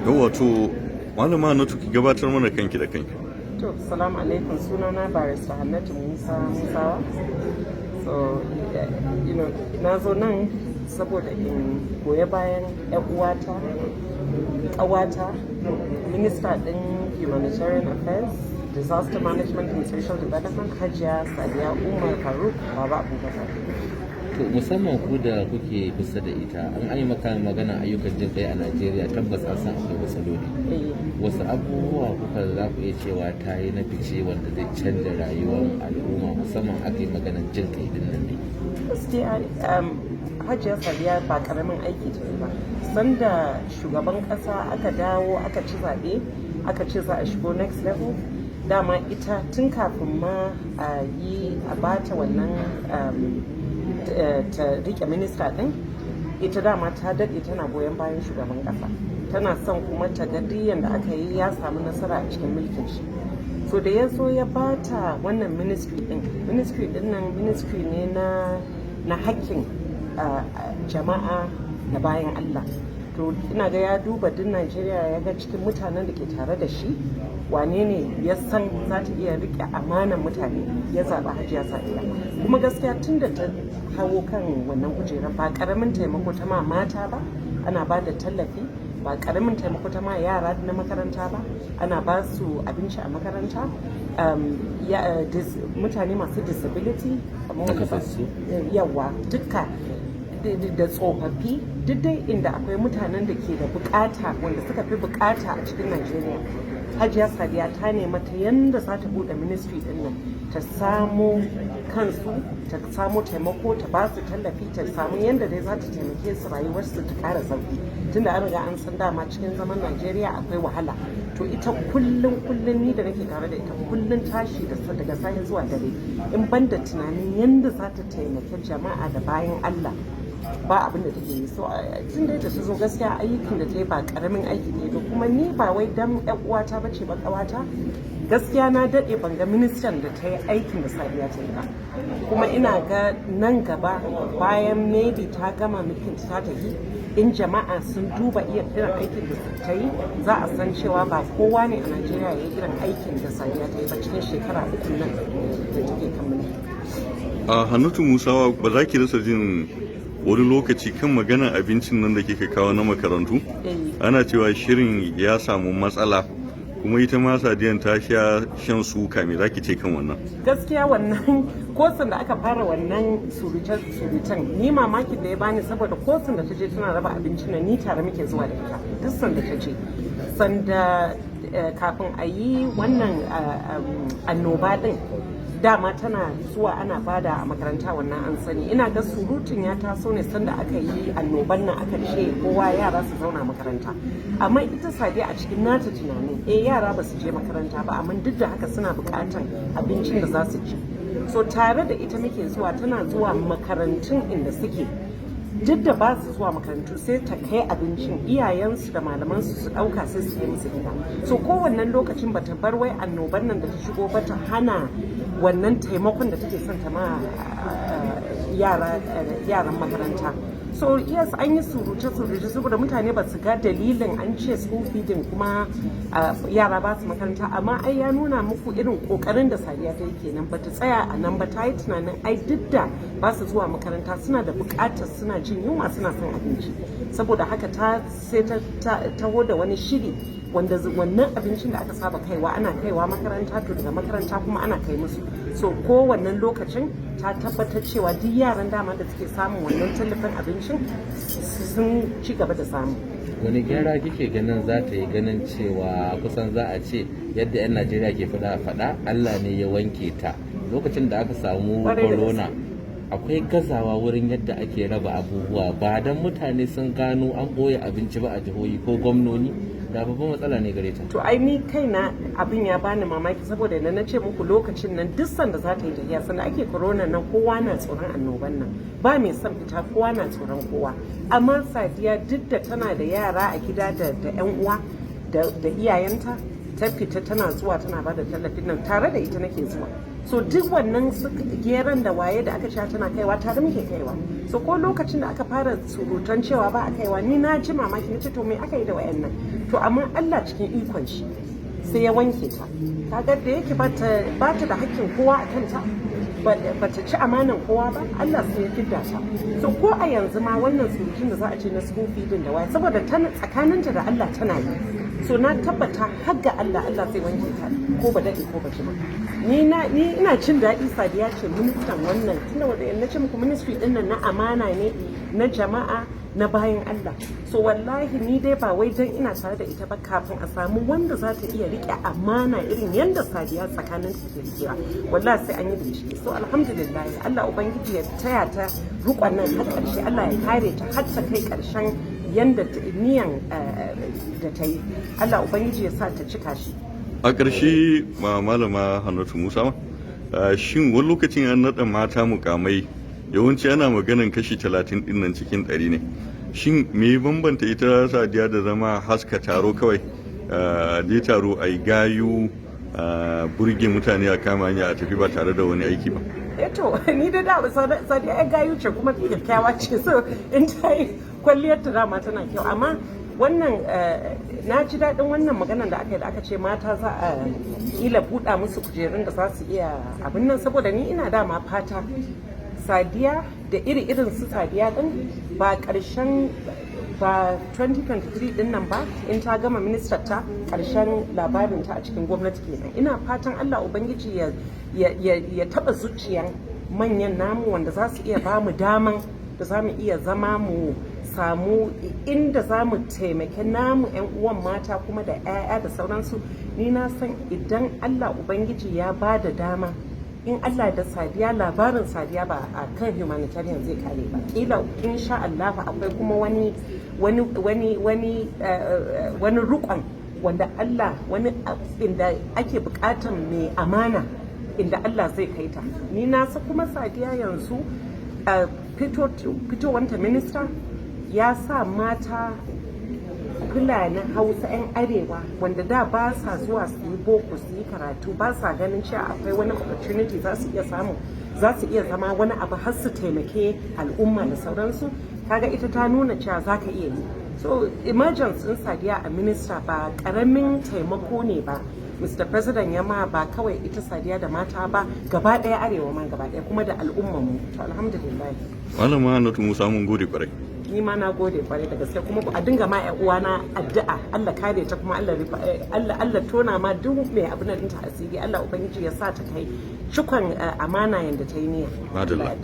Wato Malama Hannatu, ki gabatar mana kanki da kanki. To, salamu alaikum, sunana Barista Hannatu Musa Musawa. So, na zo nan saboda in goya bayan 'yan uwata, ƙawata, minista ɗin Humanitarian Affairs, Disaster Management and Social Development, Hajiya Sadiya Umar Faruk Baba Abubakar. To, musamman ku da kuke kusa da ita, an yi maka magana ayyukan jin kai a Najeriya, tabbas an san akwai matsaloli. Wasu abubuwa kuka za ku iya cewa ta yi na fice wanda zai canza rayuwar al'umma, musamman aka yi maganar jin kai din nan ne? Gaskiya Hajiya Sadiya ba karamin aiki ta yi ba. Sanda shugaban kasa aka dawo aka ci zaɓe, aka ce za a shigo next level, dama ita tun kafin ma a yi a bata wannan ta rike minista din, ita dama ta daɗe tana goyon bayan shugaban ƙasa, tana son kuma ta ga duk yanda aka yi ya samu nasara a cikin mulkin shi. So da ya zo ya bata wannan ministry din, ministry din nan ministry ne na hakkin jama'a da bayan Allah. To, ina ga ya duba duk Najeriya, ya ga cikin mutanen da ke tare da shi wane ne ya san za ta iya rike amanan mutane, ya zaɓi Hajiya Sadiya. Kuma gaskiya tun da ta hawo kan wannan kujerar, ba ƙaramin taimako ta ma mata ba, ana ba da tallafi, ba ƙaramin taimako ta ma yara na makaranta ba, ana ba su abinci a makaranta, mutane masu disability kamar wanda ba Nakasassu. Yawa, dukka da tsofaffi, duk dai inda akwai mutanen da ke da bukata, wanda suka fi bukata a cikin Najeriya, Hajiya Sadiya ta nema ta yanda za ta bude ministry din nan, ta samo kansu, ta samo taimako, ta ba su tallafi, ta samu yanda dai za ta taimake su rayuwarsu ta kara sauki, tunda an riga an san dama cikin zaman Najeriya akwai wahala. To, ita kullum kullum, ni da nake tare da ita, kullum tashi da daga safe zuwa dare, in banda tunanin yanda za ta taimaki jama'a da bayan Allah, ba abin da take yi. So tun da ta zo, gaskiya ayyukan da ta yi ba karamin aiki ne ba. Kuma ni ba wai dan ƴan uwata bace ba, ƙawata, gaskiya na daɗe ban ga ministan da ta yi aikin da Sadiya ta yi ba. Kuma ina ga nan gaba, bayan maybe ta gama mulkin ta tafi, in jama'a sun duba iya irin aikin da ta yi, za a san cewa ba kowa ne a Najeriya ya yi irin aikin da Sadiya ta yi ba cikin shekara 3 nan da take kan mulki. A Hannatu Musawa, ba za ki rasa jin wani lokaci kan maganar abincin nan da kika kawo na makarantu, ana cewa shirin ya samu matsala, kuma ita ma Sadiyan ta sha shan suka. Me za ki ce kan wannan? Gaskiya wannan kosin da aka fara wannan surutan, ni mamakin da ya bani, saboda kosin da ta je tana raba abinci na, ni tare muke zuwa da ita duk sanda ta je. Sanda kafin a yi wannan annoba din, dama tana zuwa ana bada a makaranta, wannan an sani. Ina ga surutun ya taso ne sanda aka yi annoban nan, aka ce kowa yara su zauna makaranta. Amma ita Sadiya a cikin nata tunanin, eh, yara ba su je makaranta ba, amma duk da haka suna buƙatan abincin da za su ci. So tare da ita muke zuwa, tana zuwa makarantun inda suke, duk da ba su zuwa makarantu, sai ta kai abincin, iyayensu da malamansu su ɗauka, sai su kai musu gida. So kowannen lokacin bata bar wai annoban nan da ta shigo ba ta hana wannan taimakon da take son ta ma yaran makaranta. So yes, an yi suruce suruce saboda mutane ba su ga dalilin an ce school feeding kuma yara ba su makaranta. Amma ai ya nuna muku irin kokarin da Sadiya ta yi kenan. Ba ta tsaya a nan ba, ta yi tunanin ai duk da ba su zuwa makaranta, suna da bukatar, suna jin yunwa, suna son abinci. Saboda haka ta sai ta taho da wani shiri wanda wannan abincin da aka saba kaiwa, ana kaiwa makaranta, to daga makaranta kuma ana kai musu. So ko wannan lokacin ta tabbatar cewa duk yaran dama da suke samun wannan tallafin abincin sun ci gaba da samu. Wani gyara kike ganin za ta yi, ganin cewa kusan za a ce yadda 'yan Najeriya ke faɗa faɗa, Allah ne ya wanke ta lokacin da aka samu corona? Akwai gazawa wurin yadda ake raba abubuwa. Ba don mutane sun gano an ɓoye abinci ba a jihohi ko gwamnoni, da babban matsala ne gare ta. To, ai ni kaina abin ya bani mamaki, saboda idan na ce muku lokacin nan duk sanda za ta yi tafiya, sanda ake corona nan, kowa na tsoron annoban nan, ba mai son fita, kowa na tsoron kowa. Amma Sadiya, duk da tana da yara a gida da yan uwa da iyayenta, ta fita tana zuwa tana bada tallafin nan. Tare da ita nake zuwa. So duk wannan su geran da waye da aka cewa tana kaiwa, tare muke kaiwa. So ko lokacin da aka fara surutan cewa ba a kaiwa, ni na ji mamaki, na ce, "To me aka yi da wayannan?" To amma Allah cikin ikon shi sai ya wanke ta. Kaga da yake ba ta da hakkin kowa a kanta, ba ta ci amanan kowa ba, Allah sai ya fidda ta. So ko a yanzu ma wannan surutun da za a ce na school feeding da waye, saboda tsakaninta da Allah tana yi. So na tabbata har ga Allah, Allah zai wanke ta, ko ba daɗe ko ba jima. Ni ina jin daɗi Sadiya ce ministan wannan, tunda wanda na ce muku ministry ɗin nan na amana ne, na jama'a, na bayan Allah. So wallahi ni dai ba wai dan ina tare da ita ba, kafin a samu wanda za ta iya rike amana irin yanda Sadiya tsakanin ta ke rikewa, wallahi sai an yi bincike. So alhamdulillah, Allah ubangiji ya taya ta rukon nan har ƙarshe, Allah ya kare ta har ta kai ƙarshen yanda niyan da ta yi, Allah ubangiji ya sa ta cika shi. A ƙarshe, ma malama Hannatu Musa, shin wani lokacin an naɗa mata mukamai, yawanci ana maganin kashi 30 ɗin nan cikin 100 ne. Shin me bambanta ita Sadiya da zama haska taro kawai, je taro a yi gayu, burge mutane, a kama hanya a tafi ba tare da wani aiki ba? To ni da Sadiya ya gayu ce kuma kyakkyawa ce, so in ta yi kwalliyar ta dama tana kyau. Amma wannan na ji daɗin wannan maganar da aka yi, da aka ce mata za a kila buɗa musu kujerun da za su iya abin nan, saboda ni ina dama fata Sadiya da iri irin su Sadiya din ba ƙarshen ba 2023 din nan ba, in ta gama ministar ta, ƙarshen labarin ta a cikin gwamnati kenan. Ina fatan Allah ubangiji ya taɓa zuciyan manyan namu wanda za su iya ba mu daman da za mu iya zama mu samu inda za mu taimaki namu 'yan uwan mata kuma da 'ya'ya da sauransu. Ni na san idan Allah ubangiji ya ba da dama, in Allah da Sadiya, labarin Sadiya ba a kan humanitarian zai kare ba. Kila insha Allah akwai kuma wani rukon wanda Allah wani inda ake bukatan mai amana, inda Allah zai kai ta. Ni na sa kuma Sadiya yanzu fitowanta minista ya sa mata Fulani, Hausa, 'yan arewa wanda da ba sa zuwa su yi boko, su yi karatu, ba sa ganin cewa akwai wani opportunity za su iya samu, za su iya zama wani abu har su taimake al'umma da sauransu. Kaga ita ta nuna cewa za ka iya yi. So emergence din Sadiya a minista ba karamin taimako ne ba Mr. President ya ma ba kawai ita Sadiya da mata ba, gaba daya arewa ma gaba daya kuma da al'ummar mu. To alhamdulillah. Malama Hannatu Musa, mun gode kwarai. Ni ma na gode kwarai da gaske, kuma a dinga ma ƴan uwana addu'a, Allah kare ta, kuma Allah Allah Allah tona ma duk mai abin nan ta asiri, Allah ubangiji ya sa ta kai cikon amana yanda ta yi niyya. Madalla.